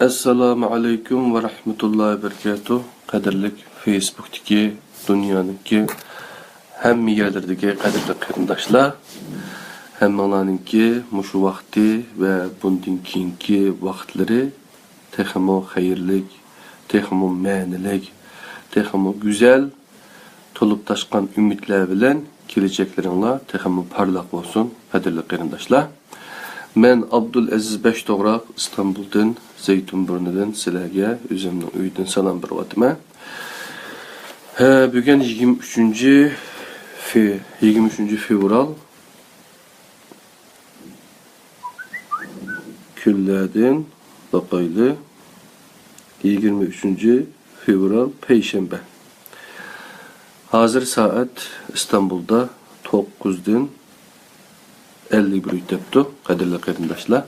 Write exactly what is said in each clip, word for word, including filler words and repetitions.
ئەسسالامۇ ئەلەيكۇم ۋە رەھمەتۇللاھى ۋە بەرىكاتۇھ. قەدىرلىك فېيسبۇكتىكى، دۇنيانىڭكى ھەممە يەرلىرىدىكى قەدىرلىك قېرىنداشلار، ھەممىڭلارنىڭكى مۇشۇ ۋاقتى ۋە بۇندىن كېيىنكى ۋاقىتلىرى تېخىمۇ خەيرلىك، تېخىمۇ مەنىلىك، تېخىمۇ گۈزەل، تولۇپ تاشقان ئۈمىدلەر بىلەن كېلىچەكلىرىڭلار تېخىمۇ پارلاق بولسۇن، قەدىرلىك قېرىنداشلار. مەن ئابدۇلئەزىز بەشتوغراق، ئىستانبۇلدىن، زەيتۇن بۇرنىدىن سىلەرگە ئۆزۈمنىڭ ئۆيىدىن سالام بېرىۋاتىمەن. ھە، بۈگۈن يىگىرمە ئۈچىنچى فې-، يىگىرمە ئۈچىنچى فېۋرال كۈنلەردىن باقايلى. يىگىرمە ئۈچىنچى فېۋرال، پەيشەنبە. ھازىر سائەت ئىستانبۇلدا توققۇزدىن ئەللىك بىر ئۆتۈپتۇ، قەدىرلىك قېرىنداشلار.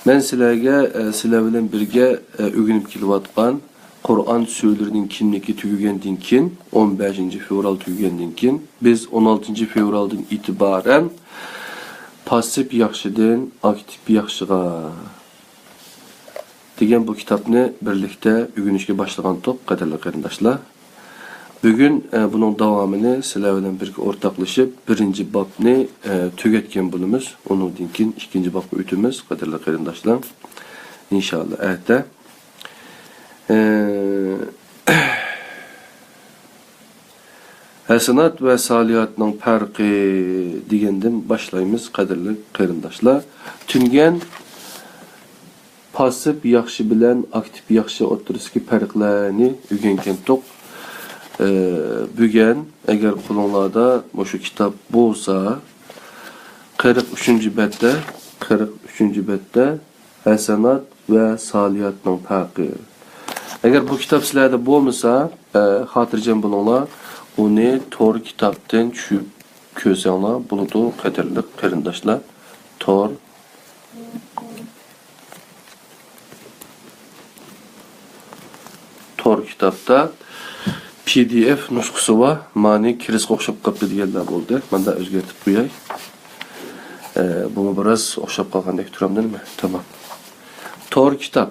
مەن سىلەرگە، ئە، سىلەر بىلەن بىرگە، ئە، ئۆگىنىپ كېلىۋاتقان قۇرئان سۈرىلىرىنىڭ كىملىكى تۈگىگەندىن كېيىن، ئون بەشىنچى فېۋرال تۈگىگەندىن كېيىن، بىز ئون ئالتىنچى فېۋرالدىن ئېتىبارەن پاسسىپ ياخشىدىن ئاكتىپ ياخشىغا دېگەن بۇ كىتابنى بىرلىكتە ئۆگىنىشكە باشلىغانتۇق، قەدىرلىك قېرىنداشلار. بۈگۈن، ئە، بۇنىڭ داۋامىنى سىلەر بىلەن بىرگە ئورتاقلىشىپ، بىرىنچى بابنى، ئە، تۈگەتكەن بولىمىز. ئۇنىڭدىن كېيىن ئىككىنچى بابقا ئۆتىمىز، قەدىرلىك قېرىنداشلار. ئىنشائاللا، ئەتە. ئە، ھەسەنات ۋە سالىھاتنىڭ پەرقى دېگەندىن باشلايمىز، قەدىرلىك قېرىنداشلار. تۈنگەن پاسسىپ ياخشى بىلەن ئاكتىپ ياخشى ئوتتۇرىسىدىكى پەرقلەرنى ئۆگەنگەنتۇق. ئە، بۈگۈن ئەگەر قولۇڭلاردا مۇشۇ كىتاب بولسا، قىرىق ئۈچىنچى بەتتە، قىرىق ئۈچىنچى بەتتە ھەسەنات ۋە سالىھاتنىڭ پەرقى. ئەگەر بۇ كىتاب سىلەردە بولمىسا، ئە، خاتىرجەم بولۇڭلار، ئۇنى تور كىتابتىن چۈشۈپ كۆرسەڭلار بولىدۇ، قەدىرلىك قېرىنداشلار. تور، تور كىتابتا پى دى ئېف نۇسخىسى بار، مانى كىرىسقا ئوخشاپ قاپتۇ دېگەنلەر بولدى. ماندا ئۆزگەرتىپ قوياي. ئە، بۇمۇ بىراز ئوخشاپ قالغاندەك تۇرامدۇ نېمە؟ تامام. تور كىتاب.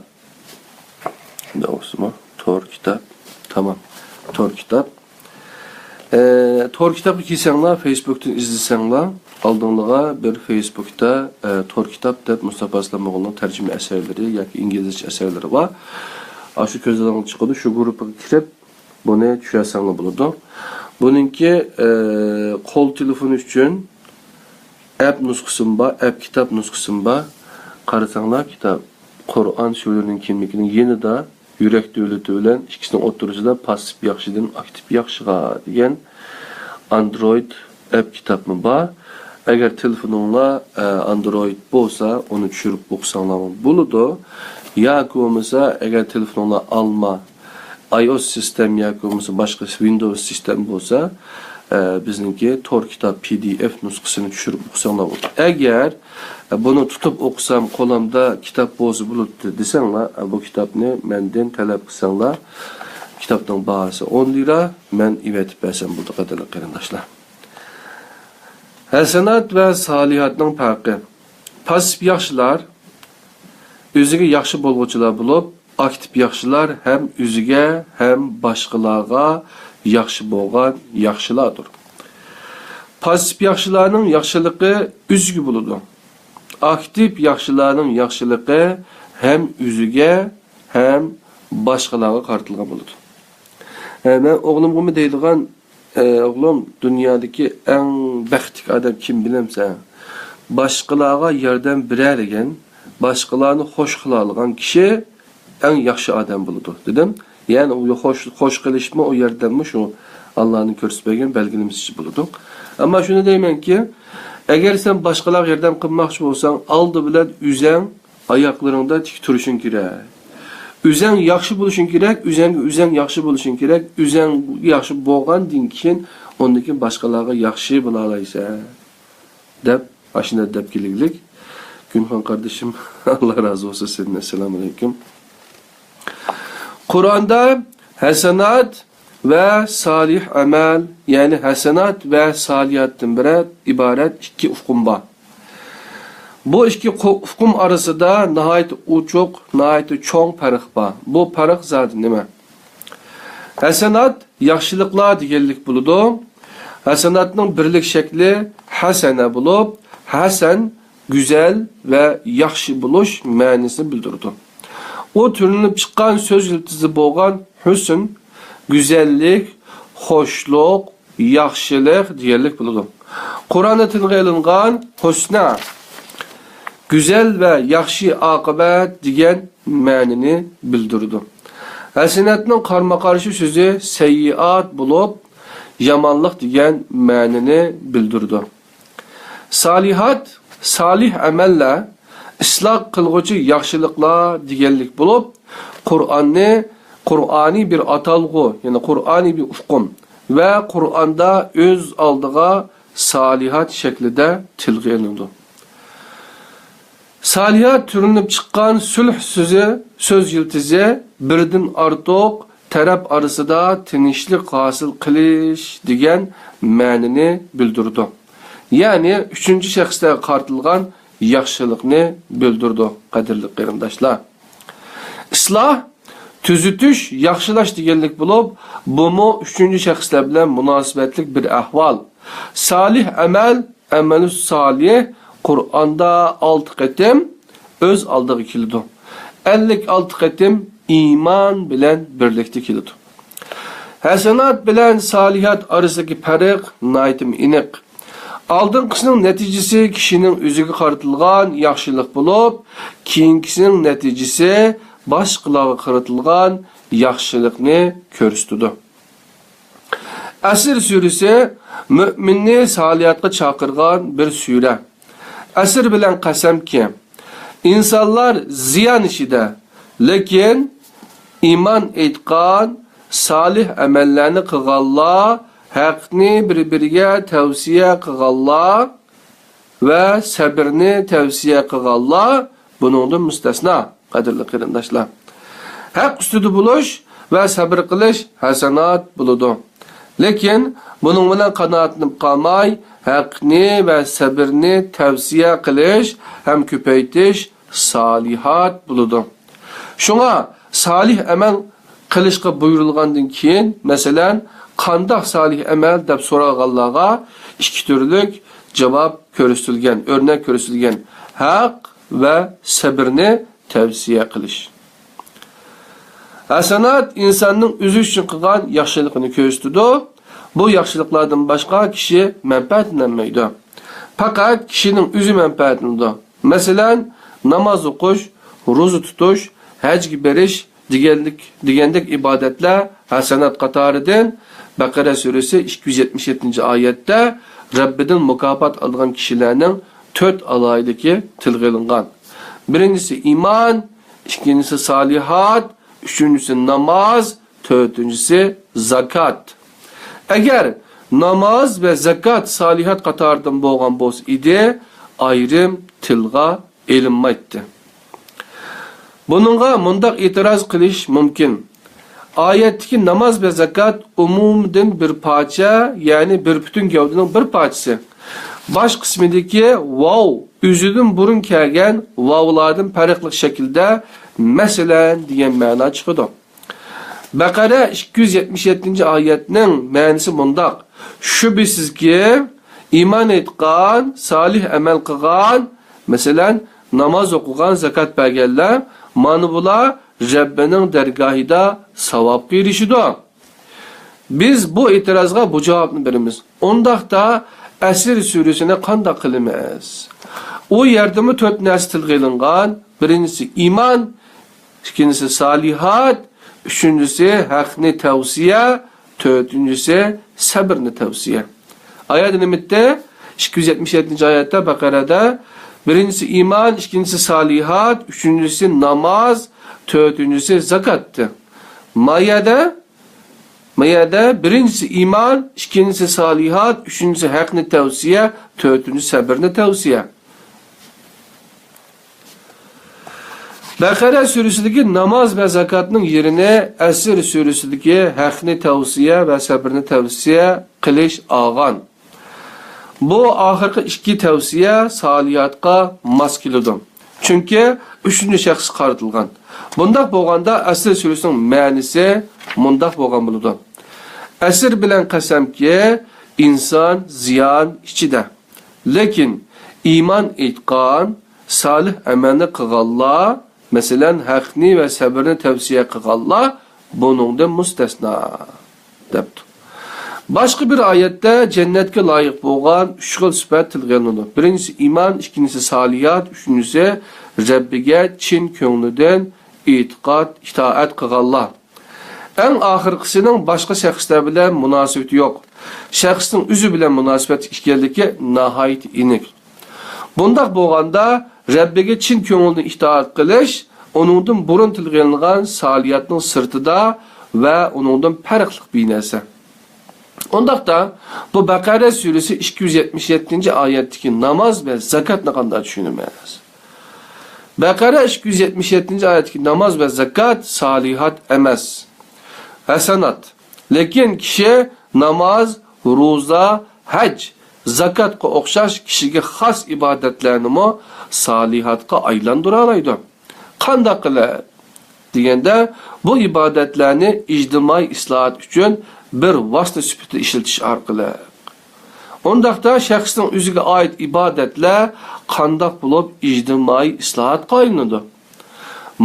شۇنداق بولسىمۇ؟ تور كىتاب. تامام. تور كىتاب. ئە، تور كىتابقا كىرسەڭلار، فېيسبۇكتىن ئىزدىسەڭلار، ئالدىڭلارغا بىر فېيسبۇكتا، ئە، تور كىتاب دەپ مۇستاپا ئىسلام ئوغلىنىڭ تەرجىمە ئەسەرلىرى ياكى ئىنگلىزچە ئەسەرلىرى بار. ئاشۇ كۆز ئالدىڭىزغا چىقىدۇ، شۇ گۇرۇپپىغا كىرىپ، بۇنى چۈشۈرسەڭلار بولىدۇ. بۇنىڭكى، ئە، قول تېلېفونى ئۈچۈن ئەپ نۇسخىسىمۇ بار، ئەپ كىتاب نۇسخىسىمۇ بار. قارىساڭلار، كىتاب قۇرئان سۈرىلىرىنىڭ كىملىكىنىڭ يېنىدا يۈرەك دۆلىتى بىلەن ئىككىسىنىڭ ئوتتۇرىسىدا پاسسىپ ياخشىدىن ئاكتىپ ياخشىغا دېگەن ئاندرويد ئەپ كىتابمۇ بار. ئەگەر تېلېفونۇڭلار، ئە، ئاندرويد بولسا، ئۇنى چۈشۈرۈپ ئوقۇساڭلارمۇ بولىدۇ. ياكى بولمىسا، ئەگەر تېلېفونۇڭلار ئالما، ئاي ئو ئېس سىستېم ياكى بولمىسا باشقا ۋىندوۋس سىستېم بولسا، ئە، بىزنىڭكى تور كىتاب پى دى ئېف نۇسخىسىنى چۈشۈرۈپ ئوقۇساڭلار بولىدۇ. ئەگەر، ئە، بۇنى تۇتۇپ ئوقۇسام، قولۇمدا كىتاب بولسا بولاتتى دېسەڭلار، ئە، بۇ كىتابنى مەندىن تەلەپ قىلساڭلار، كىتابنىڭ باھاسى ئون لىرا، مەن ئېۋەتىپ بەرسەم بولىدۇ، قەدىرلىك قېرىنداشلار. ھەسەنات ۋە سالىھاتنىڭ پەرقى. پاسسىپ ياخشىلار ئۆزىگە ياخشى بولغۇچىلار بولۇپ، ئاكتىپ ياخشىلار ھەم ئۆزىگە، ھەم باشقىلارغا ياخشى بولغان ياخشىلاردۇر. پاسسىپ ياخشىلارنىڭ ياخشىلىقى ئۆزىگە بولىدۇ. ئاكتىپ ياخشىلارنىڭ ياخشىلىقى ھەم ئۆزىگە، ھەم باشقىلارغا قارىتىلغان بولىدۇ. ھە، مەن ئوغلۇمغىمۇ دەيدىغان، ئە، ئوغلۇم، دۇنيادىكى ئەڭ بەختلىك ئادەم كىم بىلەمسەن؟ باشقىلارغا ياردەم بېرەلىگەن، باشقىلارنى خوش قىلالىغان كىشى ئەڭ ياخشى ئادەم بولىدۇ، دېدىم. يەنى ئۇ خوش، خوش قىلىشمۇ، ئۇ ياردەممۇ شۇ ئاللانىڭ كۆرسىتىپ بەرگەن بەلگىلىمىسى بولىدۇ. ئەمما شۇنى دەيمەنكى، ئەگەر سەن باشقىلارغا ياردەم قىلماقچى بولساڭ، ئالدى بىلەن ئۆزەڭ ئاياقلىرىڭدا تىك تۇرۇشۇڭ كېرەك. ئۆزەڭ ياخشى بولۇشۇڭ كېرەك، ئۆزەڭگە ئۆزەڭ ياخشى بولۇشۇڭ كېرەك، ئۆزەڭ ياخشى بولغاندىن كېيىن، ئاندىن كېيىن باشقىلارغا ياخشى بولالايسەن، دەپ، ئاشۇنداق دەپ كېلىگلىك. گۈلخان قاردىشىم، ئاللا رازى بولسۇن سېنىڭدىن. ئەسسالامۇ ئەلەيكۇم. قۇرئاندا ھەسەنات ۋە سالىھ ئەمەل، يەنى ھەسەنات ۋە سالىھاتتىن بىرەر ئىبارەت ئىككى ئۇقۇم بار. بۇ ئىككى قو-، ئۇقۇم ئارىسىدا ناھايىتى ئوچۇق، ناھايىتى چوڭ پەرق بار. بۇ پەرق زادى نېمە؟ ھەسەنات ياخشىلىقلار دېگەنلىك بولىدۇ. ھەسەناتنىڭ بىرلىك شەكلى ھەسەنە بولۇپ، ھەسەن گۈزەل ۋە ياخشى بولۇش مەنىسىنى بىلدۈرىدۇ. ئۇ تۈرلىنىپ چىققان سۆز يىلتىزى بولغان ھۈسن، گۈزەللىك، خۇشلۇق، ياخشىلىق دېگەنلىك بولىدۇ. قۇرئاندا تىلغا ئېلىنغان ھۇسنە، گۈزەل ۋە ياخشى ئاقىۋەت دېگەن مەنىنى بىلدۈرىدۇ. ھەسەناتنىڭ قارمۇقارشى سۆزى سەييىئات بولۇپ، يامانلىق دېگەن مەنىنى بىلدۈرىدۇ. سالىھات، سالىھ ئەمەللەر، ئىسلاھ قىلغۇچى ياخشىلىقلار دېگەنلىك بولۇپ، قۇرئاننى، قۇرئانىي بىر ئاتالغۇ، يەنى قۇرئانىي بىر ئۇقۇم ۋە قۇرئاندا ئۆز ئالدىغا سالىھات شەكلىدە تىلغا ئېلىنىدۇ. سالىھات تۈرلىنىپ چىققان سۇلھ سۆزى، سۆز يىلتىزى بىردىن ئارتۇق تەرەپ ئارىسىدا تىنچلىق ھاسىل قىلىش دېگەن مەنىنى بىلدۈرىدۇ. يەنى ئۈچىنچى شەخسلەرگە قارىتىلغان ياخشىلىقنى بىلدۈرىدۇ، قەدىرلىك قېرىنداشلار. ئىسلاھ تۈزىتىش، ياخشىلاش دېگەنلىك بولۇپ، بۇمۇ ئۈچىنچى شەخسلەر بىلەن مۇناسىۋەتلىك بىر ئەھۋال. سالىھ ئەمەل، ئەمەلۇ سالىھ، قۇرئاندا ئالتە قېتىم ئۆز ئالدىغا كېلىدۇ. ئەللىك ئالتە قېتىم ئىمان بىلەن بىرلىكتە كېلىدۇ. ھەسەنات بىلەن سالىھات ئارىسىدىكى پەرق ناھايىتى ئېنىق. ئالدىنقىسىنىڭ نەتىجىسى كىشىنىڭ ئۆزىگە قارىتىلغان ياخشىلىق بولۇپ، كېيىنكىسىنىڭ نەتىجىسى باشقىلارغا قارىتىلغان ياخشىلىقنى كۆرسىتىدۇ. ئەسر سۈرىسى مۆمىننى سالىھاتقا چاقىرغان بىر سۈرە. ئەسر بىلەن قەسەمكى، ئىنسانلار زىيان ئىچىدە، لېكىن ئىمان ئېيتقان، سالىھ ئەمەللەرنى قىلغانلار، ھەقنى بىر-بىرىگە تەۋسىيە قىلغانلار ۋە سەبرنى تەۋسىيە قىلغانلار بۇنىڭدىن مۇستەسنا، قەدىرلىك قېرىنداشلار. ھەق ئۈستىدە بولۇش ۋە سەبر قىلىش ھەسەنات بولىدۇ. لېكىن بۇنىڭ بىلەن قانائەتلىنىپ قالماي، ھەقنى ۋە سەبرنى تەۋسىيە قىلىش ھەم كۆپەيتىش سالىھات بولىدۇ. شۇڭا سالىھ ئەمەل قىلىشقا بۇيرۇلغاندىن كېيىن، مەسىلەن، «قانداق سالىھ ئەمەل؟» دەپ سورالغانلارغا ئىككى تۈرلۈك جاۋاب كۆرسىتىلگەن، ئۆرنەك كۆرسىتىلگەن: ھەق ۋە سەبرنى تەۋسىيە قىلىش. ھەسەنات ئىنساننىڭ ئۆزى ئۈچۈن قىلغان ياخشىلىقىنى كۆرسىتىدۇ. بۇ ياخشىلىقلاردىن باشقا كىشى مەنپەئەتلەنمەيدۇ. پەقەت كىشىنىڭ ئۆزى مەنپەئەتلىنىدۇ. مەسىلەن، ناماز ئوقۇش، روزا تۇتۇش، ھەجگە بېرىش دېگەنلىك، دېگەندەك ئىبادەتلەر ھەسەنات قاتارىدىن بەقەرە سۈرىسى ئىككى يۈز يەتمىش يەتتىنچى ئايەتتە رەببىدىن مۇكاپات ئالىدىغان كىشىلەرنىڭ تۆت ئالاھىدىلىكى تىلغا ئېلىنغان. بىرىنچىسى ئىمان، ئىككىنچىسى سالىھات، ئۈچىنچىسى ناماز، تۆتىنچىسى زاكات. ئەگەر ناماز ۋە زاكات سالىھات قاتارىدىن بولغان بولسا ئىدى، ئايرىم تىلغا ئېلىنمايتتى. بۇنىڭغا مۇنداق ئېتىراز قىلىش مۇمكىن. ئايەتتىكى ناماز ۋە زاكات ئومۇمدىن بىر پارچە، يەنى بىر پۈتۈن گەۋدىنىڭ بىر پارچىسى. باش قىسمىدىكى ۋاۋ ئۆزىدىن بۇرۇن كەلگەن ۋاۋلاردىن پەرقلىق شەكىلدە مەسىلەن دېگەن مەنا چىقىدۇ. بەقەرە ئىككى يۈز يەتمىش يەتتىنچى ئايەتنىڭ مەنىسى مۇنداق: شۈبھىسىزكى، ئىمان ئېيتقان، سالىھ ئەمەل قىلغان، مەسىلەن، ناماز ئوقۇغان، زاكات بەرگەنلەر، مانا بۇلار رەببىنىڭ دەرگاھىدا ساۋابقا ئېرىشىدۇ. بىز بۇ ئېتىرازغا بۇ جاۋابنى بېرىمىز. ئۇنداقتا ئەسر سۈرىسىنى قانداق قىلىمىز؟ ئۇ يەردىمۇ تۆت نەرسە تىلغا ئېلىنغان. بىرىنچىسى ئىمان، ئىككىنچىسى سالىھات، ئۈچىنچىسى ھەقنى تەۋسىيە، تۆتىنچىسى سەبرنى تەۋسىيە. ئايەتتە نېمە دېدى؟ ئىككى يۈز يەتمىش يەتتىنچى ئايەتتە، بەقەرەدە، بىرىنچىسى ئىمان، ئىككىنچىسى سالىھات، ئۈچىنچىسى ناماز، تۆتىنچىسى زاكات دېدى. ما يەردە، ما يەردە بىرىنچىسى ئىمان، ئىككىنچىسى سالىھات، ئۈچىنچىسى ھەقنى تەۋسىيە، تۆتىنچىسى سەبرنى تەۋسىيە. بەقەرە سۈرىسىدىكى ناماز ۋە زاكاتنىڭ يېرىنى ئەسر سۈرىسىدىكى ھەقنى تەۋسىيە ۋە سەبرنى تەۋسىيە قىلىش ئالغان. بۇ ئاخىرقى ئىككى تەۋسىيە سالىھاتقا ماس كېلىدۇ. چۈنكى ئۈچىنچى شەخسكە قارىتىلغان. بۇنداق بولغاندا ئەسىر سۈرىسىنىڭ مەنىسى مۇنداق بولغان بولىدۇ. ئەسىر بىلەن قەسەمكى، ئىنسان زىيان ئىچىدە. لېكىن ئىمان ئېيتقان، سالىھ ئەمەلنى قىلغانلار، مەسىلەن، ھەقنى ۋە سەبرنى تەۋسىيە قىلغانلار بۇنىڭدىن مۇستەسنا، دەپتۇ. باشقا بىر ئايەتتە جەننەتكە لايىق بولغان ئۈچ خىل سۈپەت تىلغا ئېلىنىدۇ. بىرىنچىسى ئىمان، ئىككىنچىسى سالىھات، ئۈچىنچىسى رەببىگە چىن كۆڭلىدىن ئېتىقاد، ئىتائەت قىلغانلار. ئەڭ ئاخىرقىسىنىڭ باشقا شەخسلەر بىلەن مۇناسىۋىتى يوق. شەخسنىڭ ئۆزى بىلەن مۇناسىۋەتلىك ئىكەنلىكى ناھايىتى ئېنىق. بۇنداق بولغاندا، رەببىگە چىن كۆڭۈلدىن ئىتائەت قىلىش ئۇنىڭدىن بۇرۇن تىلغا ئېلىنغان سالىھاتنىڭ سىرتىدا ۋە ئۇنىڭدىن پەرقلىق بىر نەرسە. ئۇنداقتا، بۇ بەقەرە سۈرىسى ئىككى يۈز يەتمىش يەتتىنچى ئايەتتىكى ناماز ۋە زاكاتنى قانداق چۈشىنىمىز؟ بەقەرە ئىككى يۈز يەتمىش يەتتىنچى ئايەتتىكى ناماز ۋە زاكات سالىھات ئەمەس، ھەسەنات. لېكىن كىشى ناماز، روزا، ھەج، زاكاتقا ئوخشاش كىشىگە خاس ئىبادەتلەرنىمۇ سالىھاتقا ئايلاندۇرالايدۇ. قانداق قىلىپ؟ دېگەندە، بۇ ئىبادەتلەرنى ئىجتىمائىي ئىسلاھات ئۈچۈن بىر ۋاسىتە سۈپىتىدە ئىشلىتىش ئارقىلىق. ئۇنداقتا شەخسنىڭ ئۆزىگە ئائىت ئىبادەتلەر قانداق بولۇپ ئىجتىمائىي ئىسلاھاتقا ئايلىنىدۇ؟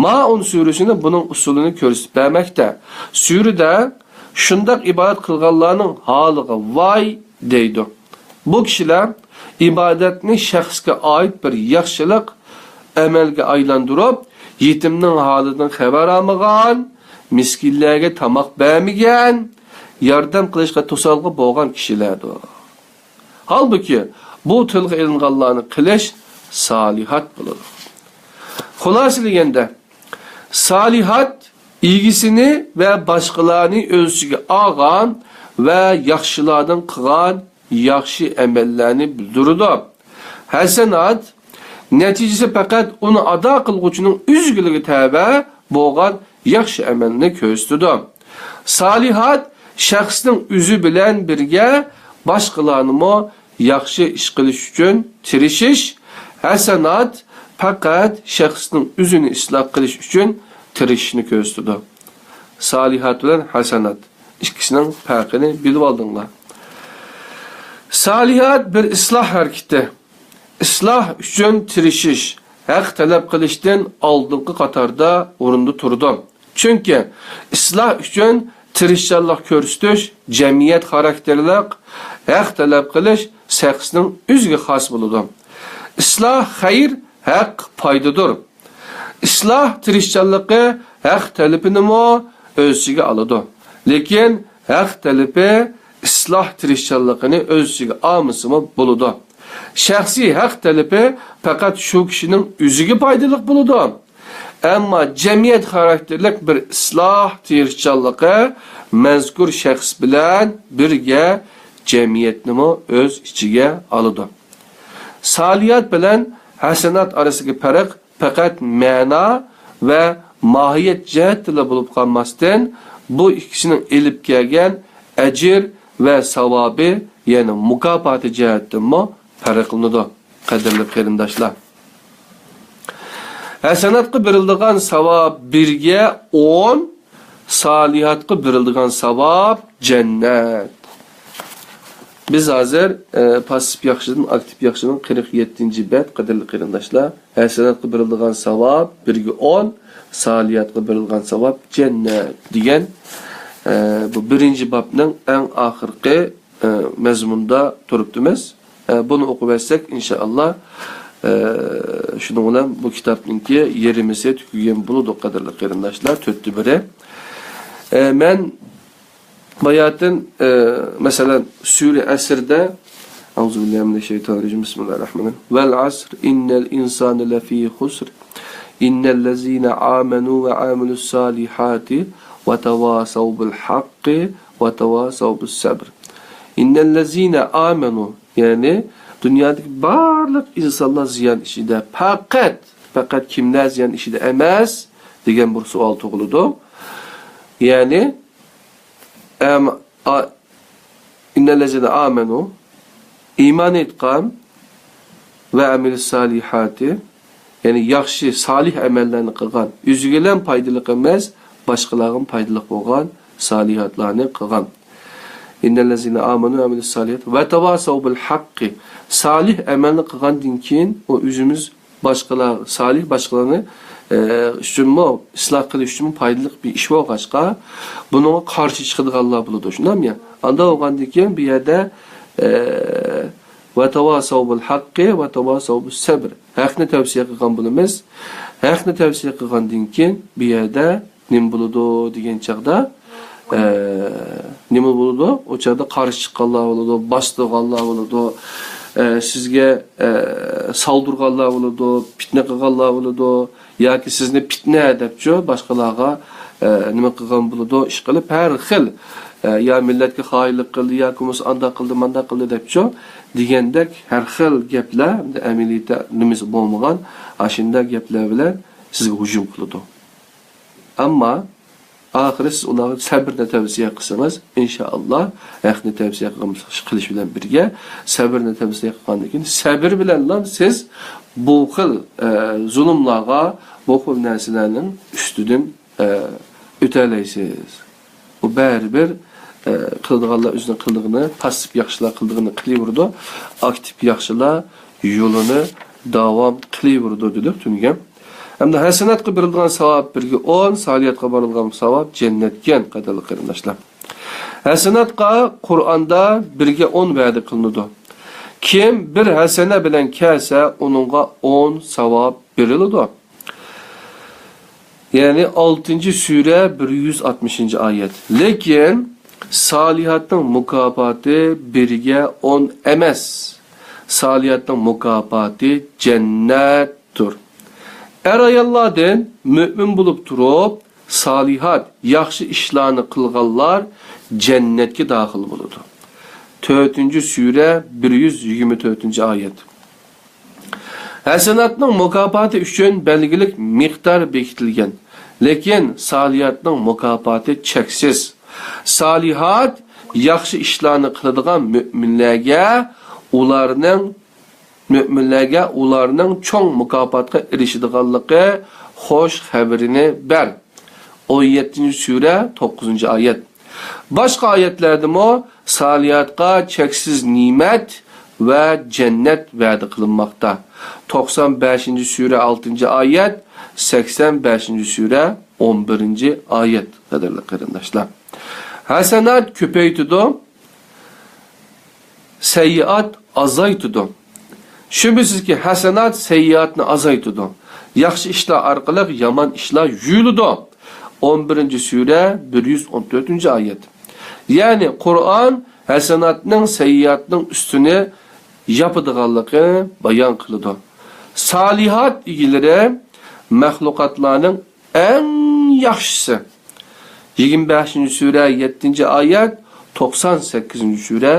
مائۇن سۈرىسىنى بۇنىڭ ئۇسۇلىنى كۆرسىتىپ بەرمەكتە. سۈرىدە شۇنداق ئىبادەت قىلغانلارنىڭ ھالىغا ۋاي دەيدۇ. بۇ كىشىلەر ئىبادەتنى شەخسكە ئائىت بىر ياخشىلىق ئەمەلگە ئايلاندۇرۇپ، يېتىمنىڭ ھالىدىن خەۋەر ئالمىغان، مىسكىنلەرگە تاماق بەرمىگەن، ياردەم قىلىشقا توسالغۇ بولغان كىشىلەردۇر. ھالبۇكى، بۇ تىلغا ئېلىنغانلارنى قىلىش سالىھات بولىدۇ. خۇلاسىلىگەندە، سالىھات ئىگىسىنى ۋە باشقىلارنى ئۆز ئىچىگە ئالغان ۋە ياخشىلاردىن قىلغان ياخشى ئەمەللەرنى بىلدۈرىدۇ. ھەسەنات نەتىجىسى پەقەت ئۇنى ئادا قىلغۇچىنىڭ ئۆزگىلىكىگە تەۋە بولغان ياخشى ئەمەلنى كۆرسىتىدۇ. سالىھات شەخسنىڭ ئۆزى بىلەن بىرگە باشقىلارنىمۇ ياخشى ئىش قىلىش ئۈچۈن تىرىشىش، ھەسەنات پەقەت شەخسنىڭ ئۆزىنى ئىسلاھ قىلىش ئۈچۈن تىرىشىشنى كۆرسىتىدۇ. سالىھات بىلەن ھەسەنات ئىككىسىنىڭ پەرقىنى بىلىۋالدىڭلار. سالىھات بىر ئىسلاھ ھەرىكىتى. ئىسلاھ ئۈچۈن تىرىشىش، ھەق تەلەپ قىلىشتىن ئالدىنقى قاتاردا ئورۇندا تۇرىدۇ. چۈنكى ئىسلاھ ئۈچۈن تىرىشچانلىق كۆرسىتىش جەمئىيەت خاراكتېرلىق، ھەق تەلەپ قىلىش شەخسنىڭ ئۆزىگە خاس بولىدۇ. ئىسلاھ خەير، ھەق، پايدىدۇر. ئىسلاھ تىرىشچانلىقى ھەق تەلىپىنىمۇ ئۆز ئىچىگە ئالىدۇ. لېكىن ھەق تەلىپى ئىسلاھ تىرىشچانلىقىنى ئۆز ئىچىگە ئالمىسىمۇ بولىدۇ. شەخسىي ھەق تەلىپى پەقەت شۇ كىشىنىڭ ئۆزىگە پايدىلىق بولىدۇ. ئەمما جەمئىيەت خاراكتېرلىك بىر ئىسلاھ تىرىشچانلىقى مەزكۇر شەخس بىلەن بىرگە جەمئىيەتنىمۇ ئۆز ئىچىگە ئالىدۇ. سالىيات بىلەن ھەسەنات ئارىسىدىكى پەرق پەقەت مەنا ۋە ماھىيەت جەھەتتىلا بولۇپ قالماستىن، بۇ ئىككىسىنىڭ ئېلىپ كەلگەن ئەجىر ۋە ساۋابى، يەنى مۇكاپاتى جەھەتتىنمۇ پەرقلىنىدۇ، قەدىرلىك قېرىنداشلار. ھەسەناتقا بېرىلىدىغان ساۋاب بىرگە ئون، سالىھاتقا بېرىلىدىغان ساۋاب جەننەت. بىز ھازىر، ئە، پاسسىپ ياخشىدىن ئاكتىپ ياخشىنىڭ قىرىق يەتتىنچى بەت، قەدىرلىك قېرىنداشلار. ھەسەناتقا بېرىلىدىغان ساۋاب بىرگە ئون، سالىھاتقا بېرىلىدىغان ساۋاب جەننەت دېگەن، ئە، بۇ بىرىنچى بابنىڭ ئەڭ ئاخىرقى، ئە، مەزمۇندا تۇرۇپتىمىز. ئە، بۇنى ئوقۇۋەتسەك، ئىنشائاللا، ئە، شۇنىڭ بىلەن بۇ كىتابنىڭكى يېرىمىسى تۈگىگەن بولىدۇ، قەدىرلىك قېرىنداشلار، تۆتتە بىرى. ئە، مەن باياتىن، ئە، مەسىلەن، سۈرە ئەسىردە، أعوذ بالله من الشيطان الرجيم. بسم الله الرحمن الرحيم. والعصر إن الإنسان لفي خسر. إلا الذين آمنوا وعملوا الصالحات وتواصوا بالحق وتواصوا بالصبر. إلا الذين آمنوا، يەنى دۇنيادىكى بارلىق ئىنسانلار زىيان ئىچىدە. پەقەت، پەقەت كىملەر زىيان ئىچىدە ئەمەس دېگەن بىر سوئال تۇغۇلىدۇ. يەنى، ئەم-، ئا-، إلا الذين آمنوا، ئىمان ئېيتقان ۋە ئەمىلى سالىھاتى، يەنى ياخشى، سالىھ ئەمەللەرنى قىلغان، ئۆزىگىلا پايدىلىق ئەمەس، باشقىلارغا پايدىلىق بولغان سالىھاتلارنى قىلغان. ئىننەللەزىنە ئامەنۇ ۋە ئەمىلۇس سالىھات ۋە تەۋاسەۋ بىل ھەققى. سالىھ ئەمەلنى قىلغاندىن كېيىن، ئۇ ئۆزىمىز باشقىلار، سالىھ باشقىلارنى، ئە، ئۈچۈنمۇ، ئىسلاھ قىلىش ئۈچۈنمۇ پايدىلىق بىر ئىش بولغاچقا، بۇنىڭغا قارشى چىقىدىغانلار بولىدۇ، شۇنداقمۇ يا؟ ئانداق بولغاندىن كېيىن بۇ يەردە، ئە، ۋە تەۋاسەۋ بىل ھەققى ۋە تەۋاسەۋ بىس سەبر. ھەقنى تەۋسىيە قىلغان بولىمىز. ھەقنى تەۋسىيە قىلغاندىن كېيىن بۇ يەردە نېمە بولىدۇ دېگەن چاغدا، ئە، نېمە بولىدۇ؟ ئۇ چاغدا قارشى چىققانلار بولىدۇ، باستۇرغانلار بولىدۇ، ئە، سىزگە، ئە، سالدۇرغانلار بولىدۇ، پىتنە قىلغانلار بولىدۇ، ياكى سىزنى پىتنە دەپچۇ، باشقىلارغا، ئە، نېمە قىلغان بولىدۇ، ئىش قىلىپ، ھەر خىل، ئە، يا مىللەتكە خائىنلىق قىلدى، ياكى بولمىسا ئانداق قىلدى، مانداق قىلدى دەپچۇ دېگەندەك ھەر خىل گەپلەر، ئەمەلىيەتتە نېمىسى بولمىغان، ئاشۇنداق گەپلەر بىلەن سىزگە ھۇجۇم قىلىدۇ. ئەمما ئاخىرى سىز ئۇلارغا سەبرنى تەۋسىيە قىلسىڭىز، ئىنشائاللا، ھەقنى تەۋسىيە قىلغان قىلىش بىلەن بىرگە، سەبرنى تەۋسىيە قىلغاندىن كېيىن، سەبر بىلەنلا سىز بۇ خىل، ئە، زۇلۇملارغا، بۇ خىل نەرسىلەرنىڭ ئۈستىدىن، ئە، ئۆتەلەيسىز. ئۇ بەرىبىر، ئە، قىلىدىغانلار ئۆزىنىڭ قىلىدىغىنى، پاسسىپ ياخشىلار قىلىدىغىنى قىلىۋېرىدۇ، ئاكتىپ ياخشىلار يولىنى داۋام قىلىۋېرىدۇ، دېدۇق تۈنۈگۈن. ھەمدە ھەسەناتقا بېرىلىدىغان ساۋاب بىرگە ئون، سالىھاتقا بېرىلىدىغان ساۋاب جەننەتكە، قەدىرلىك قېرىنداشلار. ھەسەناتقا قۇرئاندا بىرگە ئون ۋەدە قىلىنىدۇ. كىم بىر ھەسەنە بىلەن كەلسە، ئۇنىڭغا ئون ساۋاب بېرىلىدۇ. يەنى ئالتىنچى سۈرە، بىر يۈز ئاتمىشىنچى ئايەت. لېكىن سالىھاتنىڭ مۇكاپاتى بىرگە ئون ئەمەس. سالىھاتنىڭ مۇكاپاتى جەننەتتۇر. ئەر-ئاياللاردىن مۆمىن بولۇپ تۇرۇپ، سالىھات، ياخشى ئىشلارنى قىلغانلار جەننەتكە داخىل بولىدۇ. تۆتىنچى سۈرە، بىر يۈز يىگىرمە تۆتىنچى ئايەت. ھەسەناتنىڭ مۇكاپاتى ئۈچۈن بەلگىلىك مىقدار بېكىتىلگەن، لېكىن سالىھاتنىڭ مۇكاپاتى چەكسىز. سالىھات، ياخشى ئىشلارنى قىلىدىغان مۆمىنلەرگە ئۇلارنىڭ، مۆمىنلەرگە ئۇلارنىڭ چوڭ مۇكاپاتقا ئېرىشىدىغانلىقى خۇش خەۋىرىنى بەر. ئون يەتتىنچى سۈرە، توققۇزىنچى ئايەت. باشقا ئايەتلەردىمۇ سالىھاتقا چەكسىز نېمەت ۋە جەننەت ۋەدە قىلىنماقتا. توقسان بەشىنچى سۈرە، ئالتىنچى ئايەت، سەكسەن بەشىنچى سۈرە، ئون بىرىنچى ئايەت، قەدىرلىك قېرىنداشلار. ھەسەنات كۆپەيتىدۇ، سەييىئات ئازايتىدۇ. شۈبھىسىزكى، ھەسەنات سەييىئاتنى ئازايتىدۇ. ياخشى ئىشلار ئارقىلىق يامان ئىشلار يۇيۇلىدۇ. ئون بىرىنچى سۈرە، بىر يۈز ئون تۆتىنچى ئايەت. يەنى قۇرئان ھەسەناتنىڭ سەييىئاتنىڭ ئۈستىنى ياپىدىغانلىقىنى بايان قىلىدۇ. سالىھات ئىگىلىرى مەخلۇقاتلارنىڭ ئەڭ ياخشىسى. يىگىرمە بەشىنچى سۈرە، يەتتىنچى ئايەت، توقسان سەككىزىنچى سۈرە،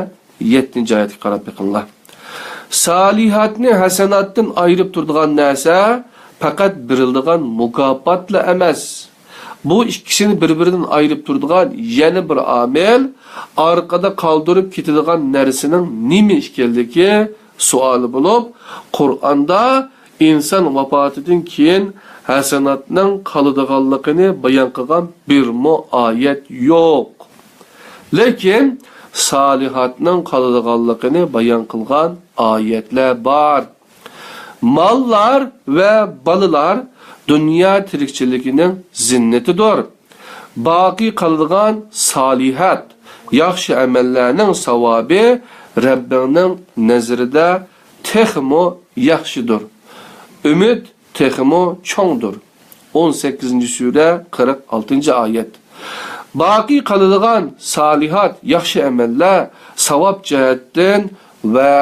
يەتتىنچى ئايەتكە قاراپ بېقىڭلار. سالىھاتنى ھەسەناتتىن ئايرىپ تۇرىدىغان نەرسە پەقەت بېرىلىدىغان مۇكاپاتلا ئەمەس. بۇ ئىككىسىنى بىر-بىرىدىن ئايرىپ تۇرىدىغان يەنە بىر ئامىل، ئارقىدا قالدۇرۇپ كېتىدىغان نەرسىنىڭ نېمە ئىكەنلىكى سوئالى بولۇپ، قۇرئاندا ئىنسان ۋاپاتىدىن كېيىن ھەسەناتنىڭ قالىدىغانلىقىنى بايان قىلغان بىرمۇ ئايەت يوق. لېكىن سالىھاتنىڭ قالىدىغانلىقىنى بايان قىلغان ئايەتلەر بار. ماللار ۋە بالىلار دۇنيا تىرىكچىلىكىنىڭ زىننىتىدۇر. باقىي قالىدىغان سالىھات، ياخشى ئەمەللەرنىڭ ساۋابى رەببىڭنىڭ نەزىرىدە تېخىمۇ ياخشىدۇر. ئۈمىد تېخىمۇ چوڭدۇر. ئون سەككىزىنچى سۈرە، قىرىق ئالتىنچى ئايەت. باقىي قالىدىغان سالىھات، ياخشى ئەمەللەر ساۋاب جەھەتتىن ۋە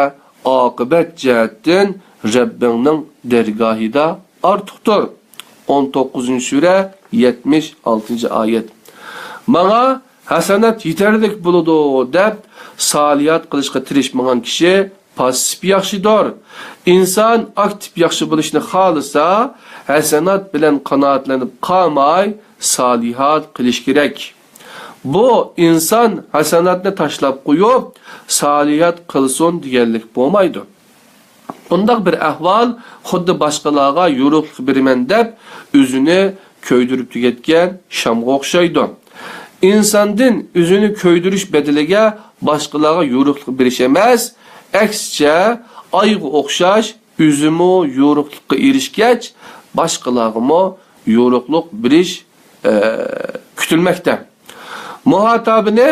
ئاقىۋەت جەھەتتىن رەببىڭنىڭ دەرگاھىدا ئارتۇقتۇر. ئون توققۇزىنچى سۈرە، يەتمىش ئالتىنچى ئايەت. ماڭا ھەسەنات يېتەرلىك بولىدۇ دەپ سالىھات قىلىشقا تىرىشمىغان كىشى پاسسىپ ياخشىدۇر. ئىنسان ئاكتىپ ياخشى بولۇشنى خالىسا، ھەسەنات بىلەن قانائەتلىنىپ قالماي، سالىھات قىلىش كېرەك. بۇ ئىنسان ھەسەناتنى تاشلاپ قويۇپ، سالىھات قىلسۇن دېگەنلىك بولمايدۇ. بۇنداق بىر ئەھۋال خۇددى باشقىلارغا يورۇقلۇق بېرىمەن دەپ، ئۆزىنى كۆيدۈرۈپ تۈگەتكەن شامغا ئوخشايدۇ. ئىنساندىن ئۆزىنى كۆيدۈرۈش بەدىلىگە باشقىلارغا يورۇقلۇق بېرىش ئەمەس، ئەكسىچە، ئايغا ئوخشاش ئۆزىمۇ يورۇقلۇققا ئېرىشكەچ، باشقىلارغىمۇ يورۇقلۇق بېرىش، ئە، كۈتۈلمەكتە. مۇھاتابىنى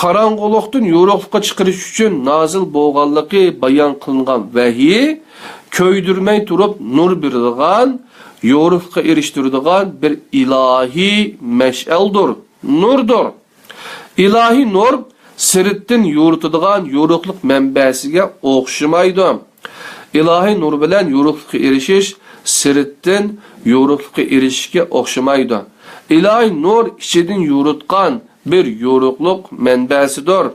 قاراڭغۇلۇقتىن يورۇقلۇققا چىقىرىش ئۈچۈن نازىل بولغانلىقى بايان قىلىنغان ۋەھىي كۆيدۈرمەي تۇرۇپ نۇر بېرىدىغان، يورۇقلۇققا ئېرىشتۈرىدىغان بىر ئىلاھىي مەشئەلدۇر، نۇردۇر. ئىلاھىي نۇر سىرتتىن يورۇتىدىغان يورۇقلۇق مەنبەسىگە ئوخشىمايدۇ. ئىلاھىي نۇر بىلەن يورۇقلۇققا ئېرىشىش سىرتتىن يورۇقلۇققا ئېرىشىشكە ئوخشىمايدۇ. ئىلاھىي نۇر ئىچىدىن يورۇتقان بىر يورۇقلۇق مەنبەسىدۇر.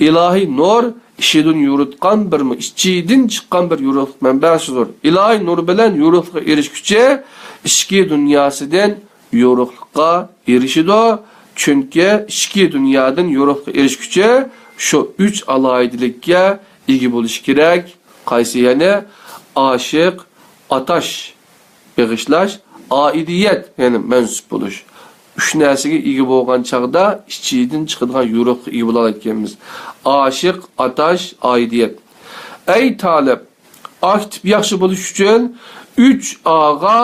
ئىلاھىي نۇر ئىچىدىن يورۇتقان بىر، ئىچىدىن چىققان بىر يورۇقلۇق مەنبەسىدۇر. ئىلاھىي نۇر بىلەن يورۇقلۇققا ئېرىشكۈچى ئىچكى دۇنياسىدىن يورۇقلۇققا ئېرىشىدۇ. چۈنكى ئىچكى دۇنيادىن يورۇقلۇققا ئېرىشكۈچى شۇ ئۈچ ئالاھىدىلىككە ئىگە بولۇشى كېرەك. قايسى يەنى؟ ئاشىق، ئاتاش، بېغىشلاش، ئائىدىيەت، يەنى مەنسۇپ بولۇش. ئۈچ نەرسىگە ئىگە بولغان چاغدا ئىچىدىن چىقىدىغان يورۇقلۇققا ئىگە بولالايدىكەنمىز. ئاشىق، ئاتاش، ئائىدىيەت. ئەي تالىپ، ئاكتىپ ياخشى بولۇش ئۈچۈن ئۈچ ئاغا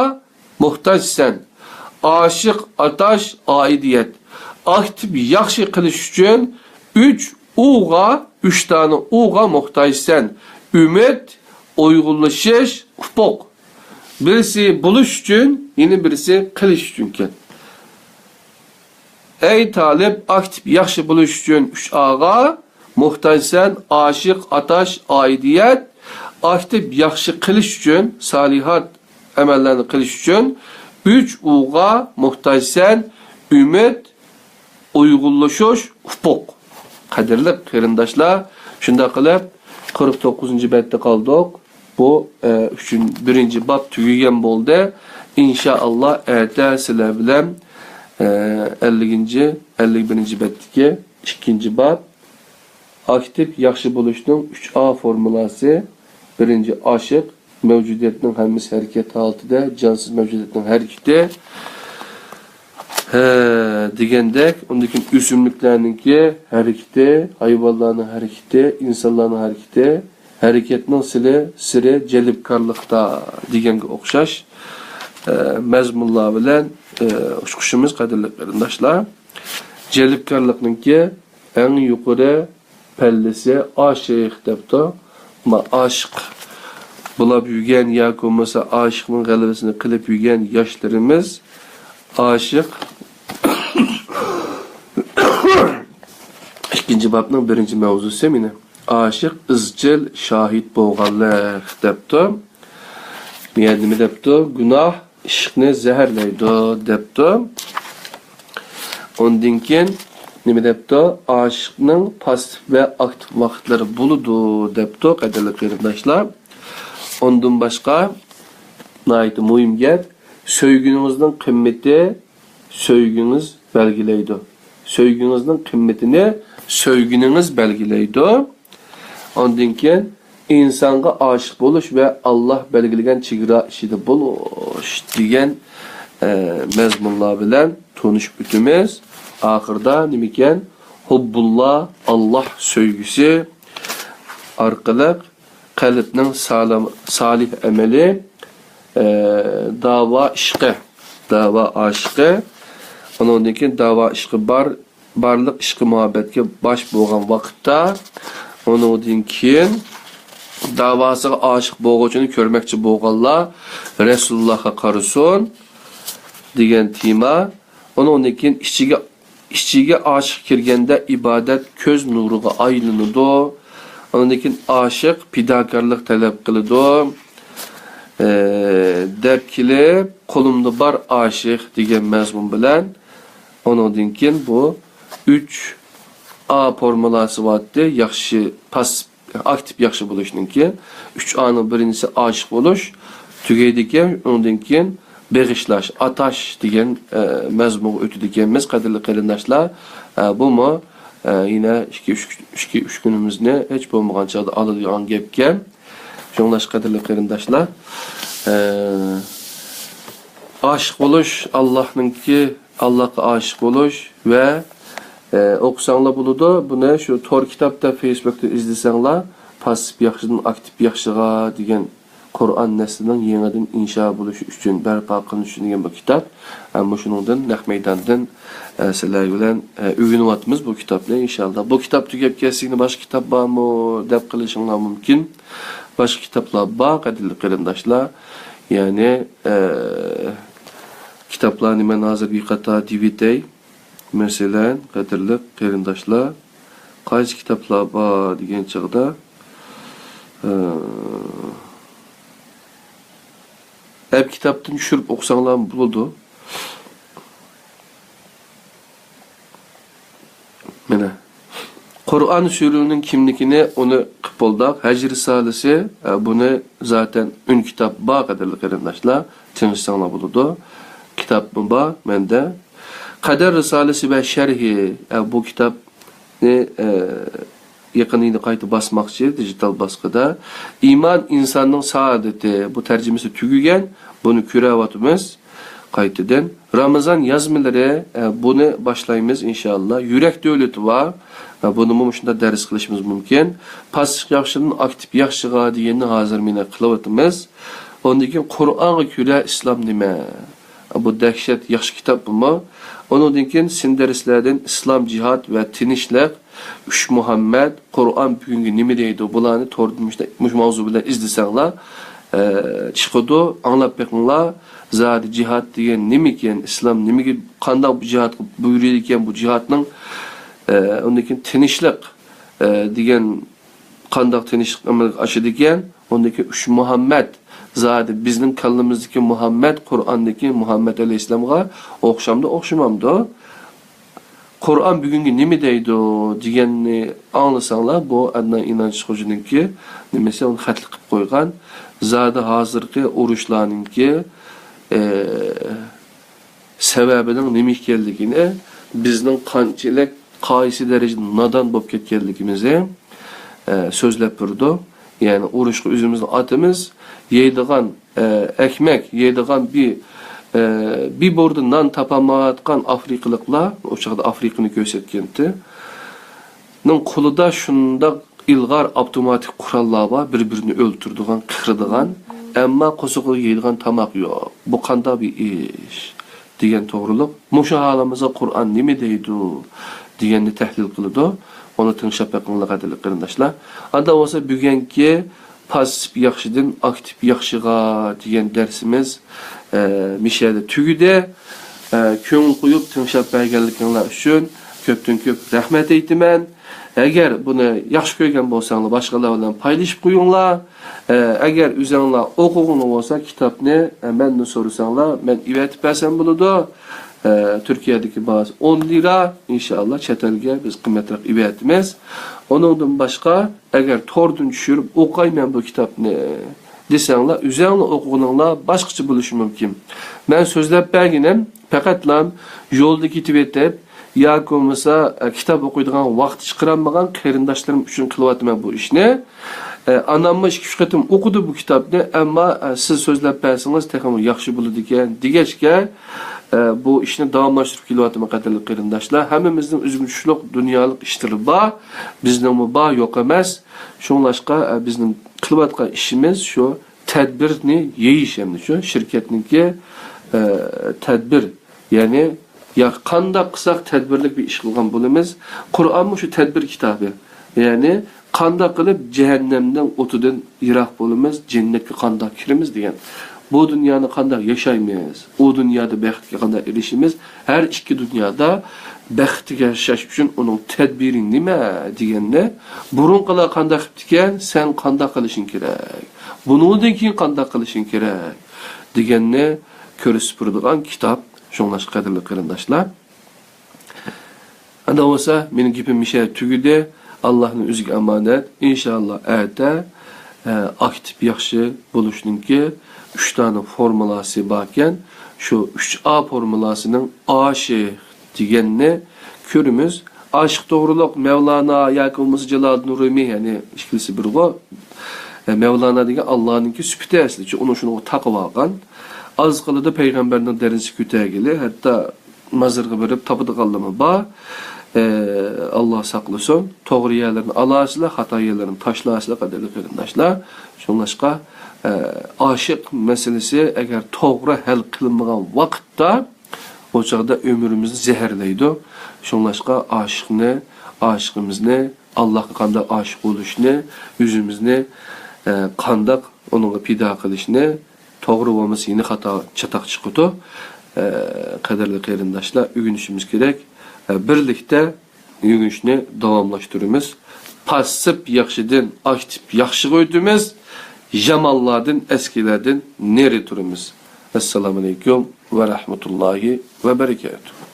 موھتاجسەن. ئاشىق، ئاتاش، ئائىدىيەت. ئاكتىپ ياخشى قىلىش ئۈچۈن ئۈچ ئۇغا، ئۈچ دانە ئۇغا موھتاجسەن. ئۈمىد، ئۇيغۇنلىشىش، ئۇپۇق. بىرسى بولۇش ئۈچۈن، يەنە بىرسى قىلىش ئۈچۈنكەن. ئەي تالىپ، ئاكتىپ ياخشى بولۇش ئۈچۈن ئۈچ ئاغا موھتاجسەن، ئاشىق، ئاتاش، ئائىدىيەت. ئاكتىپ ياخشى قىلىش ئۈچۈن، سالىھات ئەمەللەرنى قىلىش ئۈچۈن ئۈچ ئۇغا موھتاجسەن، ئۈمىد، ئۇيغۇنلىشىش، ئۇپۇق. قەدىرلىك قېرىنداشلار، شۇنداق قىلىپ، قىرىق توققۇزىنچى بەتتە قالدۇق. بۇ، ئە، ئۈچىن-، بىرىنچى باب تۈگىگەن بولدى. ئىنشائاللا، ئەتە سىلەر بىلەن، ئە، ئەللىكىنچى، ئەللىك بىرىنچى بەتتىكى ئىككىنچى باب، ئاكتىپ ياخشى بولۇشنىڭ ئۈچ ئا فورمۇلاسى. بىرىنچى، ئاشىق، مەۋجۇدىيەتنىڭ ھەممىسى ھەرىكەت ھالىتىدە، جانسىز مەۋجۇدىيەتنىڭ ھەرىكىتى. ھە، دېگەندەك، ئۇندىن كېيىن ئۆسۈملۈكلەرنىڭكى ھەرىكىتى، ھايۋانلارنىڭ ھەرىكىتى، ئىنسانلارنىڭ ھەرىكىتى، ھەرىكەتنىڭ سىلى، سىرى جەلپكارلىقتا دېگەنگە ئوخشاش، ئە، مەزمۇنلار بىلەن، ئە، ئۇچقۇشىمىز، قەدىرلىك قېرىنداشلار. جەلپكارلىقنىڭكى ئەڭ يۇقىرى پەللىسى ئاشىق دەپتۇ. ما ئاشىق بولاپ يۈرگەن ياكى بولمىسا ئاشىقنىڭ غەلىبىسىنى قىلىپ يۈرگەن ياشلىرىمىز ئاشىق. ئىككىنچى بابنىڭ بىرىنچى مەۋزۇسى مانا ئاشىق ئىزچىل شاھىت بولغانلىق دەپتۇ. بۇ يەردە نېمە دەپتۇ؟ گۇناھ ئىشقنى زەھەرلەيدۇ دەپتۇ. ئۇندىن كېيىن نېمە دەپتۇ؟ ئاشىقنىڭ پاسسىپ ۋە ئاكتىپ ۋاقىتلىرى بولىدۇ دەپتۇ، قەدىرلىك قېرىنداشلار. ئۇندىن باشقا ناھايىتى مۇھىم گەپ، سۆيگۈنىڭىزنىڭ قىممىتى سۆيگۈڭىز بەلگىلەيدۇ. سۆيگۈڭىزنىڭ قىممىتىنى سۆيگىنىڭىز بەلگىلەيدۇ. ئاندىن كېيىن ئىنسانغا ئاشىق بولۇش ۋە ئاللاھ بەلگىلىگەن چېگرا ئىچىدە بولۇش دېگەن، ئە، مەزمۇنلار بىلەن تونۇشۇپ ئۆتىمىز. ئاخىرىدا نېمىكەن؟ ھۇببۇللا، ئاللاھ سۆيگۈسى ئارقىلىق قەلبنىڭ سالىم-، سالىھ ئەمەلى، ئە، داۋا ئىشقى، داۋا ئاشىقى. ئۇنىڭدىن كېيىن داۋا ئىشقى بار، بارلىق ئىشقى مۇھەببەتكە باش بولغان ۋاقىتتا، ئۇنىڭدىن كېيىن داۋاسىغا ئاشىق بولغۇچىنى كۆرمەكچى بولغانلار رەسۇلۇللاھقا قارىسۇن دېگەن تېما. ئۇنىڭدىن كېيىن ئىچىگە، ئىچىگە ئاشىق كىرگەندە ئىبادەت كۆز نۇرىغا ئايلىنىدۇ. ئۇنىڭدىن كېيىن ئاشىق پىداكارلىق تەلەپ قىلىدۇ، ئە، دەپ كېلىپ، قولۇمدا بار ئاشىق دېگەن مەزمۇن بىلەن ئۇنىڭدىن كېيىن بۇ ئۈچ ئا فورمۇلاسى بارتتى. ياخشى پاسسىپ، ئاكتىپ ياخشى بولۇشنىڭكى ئۈچ ئانىڭ بىرىنچىسى ئاشىق بولۇش تۈگەيدىكەن. ئۇنىڭدىن كېيىن بېغىشلاش، ئاتاش دېگەن، ئە، مەزمۇنغا ئۆتىدىكەنمىز، قەدىرلىك قېرىنداشلار. ئە، بۇمۇ، ئە، يەنە ئىككى، ئۈچ، ئىككى، ئۈچ كۈنىمىزنى ھېچ بولمىغان چاغدا ئالىدىغان گەپكەن. شۇڭلاشقا، قەدىرلىك قېرىنداشلار، ئە، ئاشىق بولۇش، ئاللاھنىڭكى، ئاللاھقا ئاشىق بولۇش ۋە، ئە، ئوقۇساڭلار بولىدۇ. بۇنى شۇ تور كىتابتا، فېيسبۇكتا ئىزدىسەڭلار، پاسسىپ ياخشىدىن ئاكتىپ ياخشىغا دېگەن قۇرئان نەسلىنىڭ يېڭىدىن ئىنشا بولۇشى ئۈچۈن، بەرپا قىلىنىشى ئۈچۈن دېگەن بۇ كىتاب. ئە، مۇشۇنىڭدىن، نەق مەيداندىن، ئە، سىلەر بىلەن، ئە، ئۆگىنىۋاتىمىز بۇ كىتابنى، ئىنشاللا. بۇ كىتاب تۈگەپ كەتسە، يەنە باشقا كىتاب بارمۇ دەپ قېلىشىڭلار مۇمكىن. باشقا كىتابلار بار، قەدىرلىك قېرىنداشلار. يەنى، ئە، كىتابلارنى مەن ھازىر بىر قاتار دېۋىتەي. مەسىلەن، قەدىرلىك قېرىنداشلار، قايسى كىتابلار بار دېگەن چاغدا، ئە، ئەپ كىتابتىن چۈشۈرۈپ ئوقۇساڭلارمۇ بولىدۇ. مانا، قۇرئان سۈرىنىڭ كىملىكىنى ئۇنى قىپ بولدۇق. ھەج رىسالىسى، ئە، بۇنى زاتەن ئۈن كىتاب بار، قەدىرلىك قېرىنداشلار. تىڭشىساڭلار بولىدۇ. كىتابمۇ بار مەندە. قەدەر رىسالىسى ۋە شەرھى، ئە، بۇ كىتابنى، ئە، يېقىندا قايتا باسماقچى، دىجىتال باسقىدا. ئىمان ئىنساننىڭ سائادىتى، بۇ تەرجىمىسى تۈگىگەن، بۇنى كۆرۈۋاتىمىز. قايتىدىن، رامىزان يازمىلىرى، ئە، بۇنى باشلايمىز ئىنشاللا. يۈرەك دۆلىتى بار، ئە، بۇنىمۇ مۇشۇنداق دەرس قىلىشىمىز مۇمكىن. پاسسىپ ياخشىدىن ئاكتىپ ياخشىغا دېگەننى ھازىر مانا قىلىۋاتىمىز. ئۇندىن كېيىن قۇرئانغا كۆرە ئىسلام نېمە؟ بۇ دەھشەت ياخشى كىتاب بۇمۇ. ئۇنىڭدىن كېيىن سىن دەرسلەردىن ئىسلام، جىھاد ۋە تىنچلىق، ئۈچ مۇھەممەد، قۇرئان بۈگۈنگە نېمە دەيدۇ؟ بۇلارنى توردىن مۇشۇ، مۇشۇ ماۋزۇ بىلەن ئىزدىسەڭلار، ئە، چىقىدۇ. ئاڭلاپ بېقىڭلار. زادى جىھاد دېگەن نېمىكەن؟ ئىسلام نېمىگە، قانداق بۇ جىھادقا بۇيرۇيدىكەن؟ بۇ جىھادنىڭ، ئە، ئۇندىن كېيىن تىنچلىق، ئە، دېگەن قانداق تىنچلىق ئەمەلگە ئاشىدىكەن؟ ئۇندىن كېيىن ئۈچ مۇھەممەد. زادى بىزنىڭ كاللىمىزدىكى مۇھەممەد، قۇرئاندىكى مۇھەممەد ئەلەيھىسسالامغا ئوخشامدۇ، ئوخشىمامدۇ؟ قۇرئان بۈگۈنگە نېمە دەيدۇ دېگەننى ئاڭلىساڭلار، بۇ ئادنان ئىنانچ خوجىنىڭكى نېمىسى، ئۇنى خەتلىك قىلىپ قويغان. زادى ھازىرقى ئۇرۇشلارنىڭكى، ئە، سەۋەبىنىڭ نېمە ئىكەنلىكىنى، بىزنىڭ قانچىلىك، قايسى دەرىجىدە نادان بولۇپ كەتكەنلىكىمىزنى، ئە، سۆزلەپ بېرىدۇ. يەنى ئۇرۇشقا ئۆزىمىزنى ئاتىمىز، يەيدىغان، ئە، ئەكمەك، يەيدىغان بىر، ئە، بىر بۇردا نان تاپالمايۋاتقان ئافرىقىلىقلار، ئۇ چاغدا ئافرىقىنى كۆرسەتكەنتى، نىڭ قولىدا شۇنداق ئىلغار ئاپتوماتىك قوراللار بار، بىر-بىرىنى ئۆلتۈرىدىغان، قىرىدىغان، ئەمما قورسىقىغا يەيدىغان تاماق يوق. بۇ قانداق بىر ئىش؟ دېگەن توغرۇلۇق. مۇشۇ ھالىمىزغا قۇرئان نېمە دەيدۇ؟ دېگەننى تەھلىل قىلىدۇ. ئۇنى تىڭشاپ بېقىڭلار، قەدىرلىك قېرىنداشلار. ئاندا بولسا بۈگۈنكى پاسسىپ ياخشىدىن ئاكتىپ ياخشىغا دېگەن دەرسىمىز، ئە، مىشەدە تۈگىدى. ئە، كۆڭۈل قويۇپ تىڭشاپ بەرگەنلىكىڭلار ئۈچۈن كۆپتىن كۆپ رەھمەت ئېيتىمەن. ئەگەر بۇنى ياخشى كۆرگەن بولساڭلار، باشقىلار بىلەن پايلىشىپ قويۇڭلار. ئە، ئەگەر ئۆزۈڭلار ئوقۇغۇڭلار بولسا، كىتابنى، ئە، مەندىن سورىساڭلار، مەن ئېۋەتىپ بەرسەم بولىدۇ. ئە، تۈركىيەدىكى باھاسى ئون لىرا، ئىنشائاللا، چەت ئەلگە بىز قىممەترەك ئېۋەتىمىز. ئۇنىڭدىن باشقا، ئەگەر توردىن چۈشۈرۈپ ئوقۇيمەن بۇ كىتابنى دېسەڭلار، ئۆزۈڭلار ئوقۇغىنىڭلار باشقىچە بولۇشى مۇمكىن. مەن سۆزلەپ بەرگىنىم پەقەتلا يولدا كېتىۋېتىپ ياكى بولمىسا، ئە، كىتاب ئوقۇيدىغان ۋاقتى چىقىرالمىغان قېرىنداشلىرىم ئۈچۈن قىلىۋاتىمەن بۇ ئىشنى. ئە، ئاناممۇ ئىككى-ئۈچ قېتىم ئوقۇدى بۇ كىتابنى، ئەمما، ئە، سىز سۆزلەپ بەرسىڭىز تېخىمۇ ياخشى بولىدىكەن دېگەچكە، ئە، بۇ ئىشنى داۋاملاشتۇرۇپ كېلىۋاتىمەن، قەدىرلىك قېرىنداشلار. ھەممىمىزنىڭ ئۆزىگە تۇشلۇق دۇنيالىق ئىشلىرى بار، بىزنىڭمۇ بار، يوق ئەمەس. شۇڭلاشقا، ئە، بىزنىڭ قىلىۋاتقان ئىشىمىز شۇ تەدبىرنى يېيىش، ئەمدى شۇ شىركەتنىڭكى، ئە، تەدبىر، يەنى يا قانداق قىلساق تەدبىرلىك بىر ئىش قىلغان بولىمىز. قۇرئانمۇ شۇ تەدبىر كىتابى. يەنى قانداق قىلىپ جەھەننەمنىڭ ئوتىدىن يىراق بولىمىز، جەننەتكە قانداق كىرىمىز دېگەن. بۇ دۇنيانى قانداق ياشايمىز، ئۇ دۇنيادا بەختكە قانداق ئېرىشىمىز، ھەر ئىككى دۇنيادا بەختكە ياشاش ئۈچۈن ئۇنىڭ تەدبىرى نېمە دېگەننى، بۇرۇنقىلار قانداق قىپتىكەن، سەن قانداق قىلىشىڭ كېرەك، بۇنىڭدىن كېيىن قانداق قىلىشىڭ كېرەك دېگەننى كۆرسىتىپ بېرىدىغان كىتاب. شۇڭلاشقا، قەدىرلىك قېرىنداشلار، ئەندى بولسا، مېنىڭ گېپىم مىشە تۈگىدى. ئاللاھنىڭ ئۆزىگە ئامانەت. ئىنشاللا، ئەتە، ئە، ئاكتىپ ياخشى بولۇشنىڭكى ئۈچ دانە فورمۇلاسى باركەن. شۇ ئۈچ ئا فورمۇلاسىنىڭ ئاشى دېگەننى كۆرىمىز. ئاشىق توغرۇلۇق مەۋلانا ياكى بولمىسا جالالىدىن رۇمى، يەنى ئىككىلىسى بىرغۇ. ئە، مەۋلانا دېگەن ئاللانىڭكى سۈپىتى ئەسلى. چۈنكى ئۇنىڭ شۇنىڭغا تاقىۋالغان. ئاز قالىدۇ پەيغەمبەرنىڭ دەرىجىسى كۆتەرگىلى. ھەتتا مازارغا بېرىپ تاپىدىغانلارمۇ بار. ئە، ئاللا ساقلىسۇن. توغرا يەرلىرىنى ئالارسىلەر، خاتا يەرلىرىنى تاشلارسىلەر، قەدىرلىك قېرىنداشلار. شۇڭلاشقا، ئە، ئاشىق مەسىلىسى ئەگەر توغرا ھەل قىلىنمىغان ۋاقىتتا، ئۇ چاغدا ئۆمرىمىزنى زەھەرلەيدۇ. شۇڭلاشقا ئاشىقنى، ئاشىقىمىزنى، ئاللاھقا قانداق ئاشىق بولۇشنى، ئۆزىمىزنى، ئە، قانداق ئۇنىڭغا پىدا قىلىشنى توغرا بولمىسا يەنە خاتا چاتاق چىقىدۇ. ئە، قەدىرلىك قېرىنداشلار، ئۆگىنىشىمىز كېرەك. ئە، بىرلىكتە ئۆگىنىشنى داۋاملاشتۇرىمىز. پاسسىپ ياخشىدىن ئاكتىپ ياخشىغا ئۆتىمىز. يامانلاردىن، ئەسكىلەردىن نېرى تۇرىمىز. ئەسسالامۇئەلەيكۇم ۋە رەھمەتۇللاھى ۋە بەرىكاتۇھ.